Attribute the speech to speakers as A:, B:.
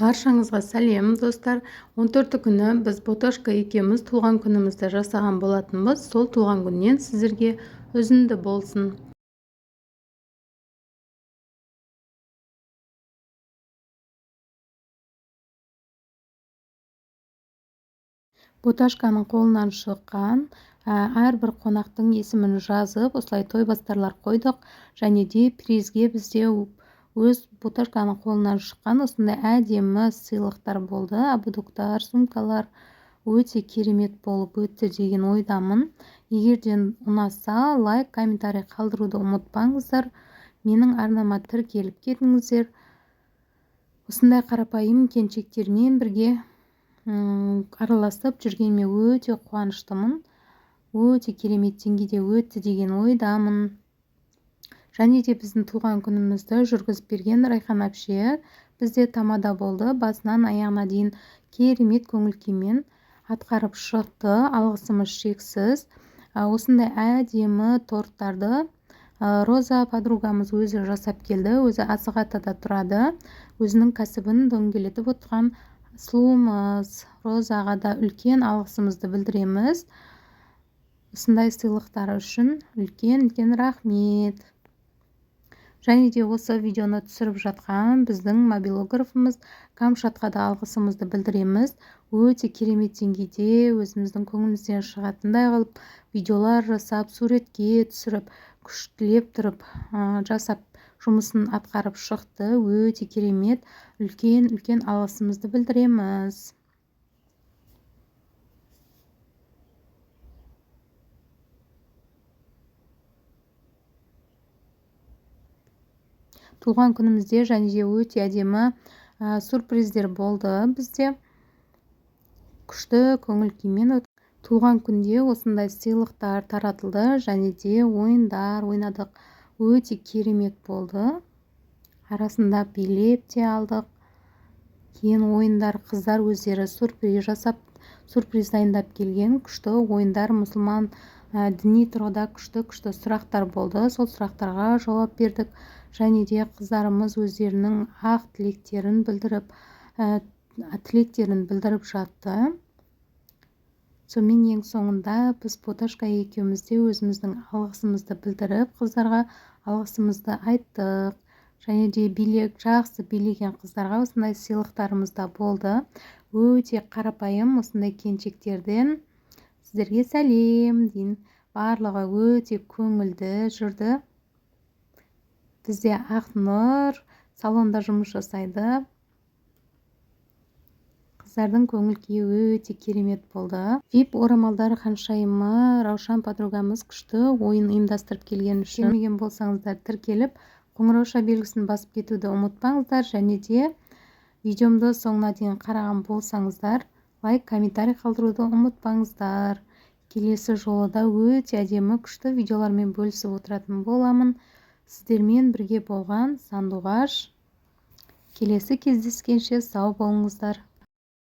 A: Баршаңызға сәлем, достар! 14 күні біз Боташка екеуміз туған күнімізді жасаған болатынбыз. Сол туған күннен сіздерге үзінді болсын. Боташканың қолынан шыққан әрбір қонақтың есімін жазып, осылай тойбастарлар қойдық. Және де призге бізде өз Боташканың қолынан шыққан осындай әдемі сыйлықтар болды. Ободоктар, сумкалар өте керемет болып өтті деген ойдамын. Егер де ұнаса, лайк, комментарий қалдыруды ұмытпаңыздар. Менің арнама тіркеліп кетіңіздер. Осындай қарапайым келіншектермен бірге араласып жүргеніме өте қуаныштымын. Өте керемет деңгейде өтті деген ойдамын. Және де біздің туған күнімізді жүргізіп берген Райхан әпше бізде тамада болды. Басынан аяғына дейін керемет көңіл күймен атқарып шықты. Алғысымыз шексіз. Осындай әдемі торттарды Роза подругамыз өзі жасап келді. Өзі Асық-Атада тұрады. Өзінің кәсібін дөңгелетіп отырған сұлуымыз Розаға да үлкен алғысымызды білдіреміз. Осындай сыйлықтары үшін үлкен-үлкен рахмет. Және де осы видеоны түсіріп жатқан біздің мобилографымыз Камшатқа да алғысымызды білдіреміз. Өте керемет деңгейде өзіміздің көңілімізден шығатындай қылып видеолар жасап, суретке түсіріп, күштілеп тұрып жасап жұмысын атқарып шықты. Өте керемет, үлкен-үлкен алғысымызды білдіреміз. Туған күнімізде және де өте әдемі сюрприздер болды бізде. Күшті көңіл күймен өтті. Туған күнде осындай сыйлықтар таратылды және де ойындар ойнадық. Өте керемет болды. Арасында билеп те алдық. Кейін ойындар, қыздар өздері сюрприз жасап, сюрприз дайындап келген. Күшті ойындар, мұсылман діни тұрғыда күшті-күшті сұрақтар болды. Сол сұрақтарға жауап бердік. Және де қыздарымыз өздерінің ақ тілектерін білдіріп жатты. Сонымен ең соңында біз Боташка екеуміз де өзіміздің алғысымызды білдіріп, қыздарға алғысымызды айттық. Және де жақсы билеген қыздарға осындай сыйлықтарымыз да болды. Өте қарапайым осындай келіншектерден сіздерге сәлем дейін. Барлығы өте көңілді жүрді. Бізде Ақнұр салонда жұмыс жасайды. Қыздардың көңіл күйі өте керемет болды. VIP орамалдар ханшайымы Раушан подругамыз күшті ойын ұйымдастырып келген үшін. Келмеген болсаңыздар тіркеліп, қоңырауша белгісін басып кетуді ұмытпаңыздар. Және де видеомды соңына дейін қараған болсаңыздар, лайк, комментарий қалдыруды ұмытпаңыздар. Келесі жолы да өте әдемі күшті видеолармен бөлісіп отыратын боламын. Сіздермен бірге болған Сандуғаш. Келесі кездескенше сау болыңыздар.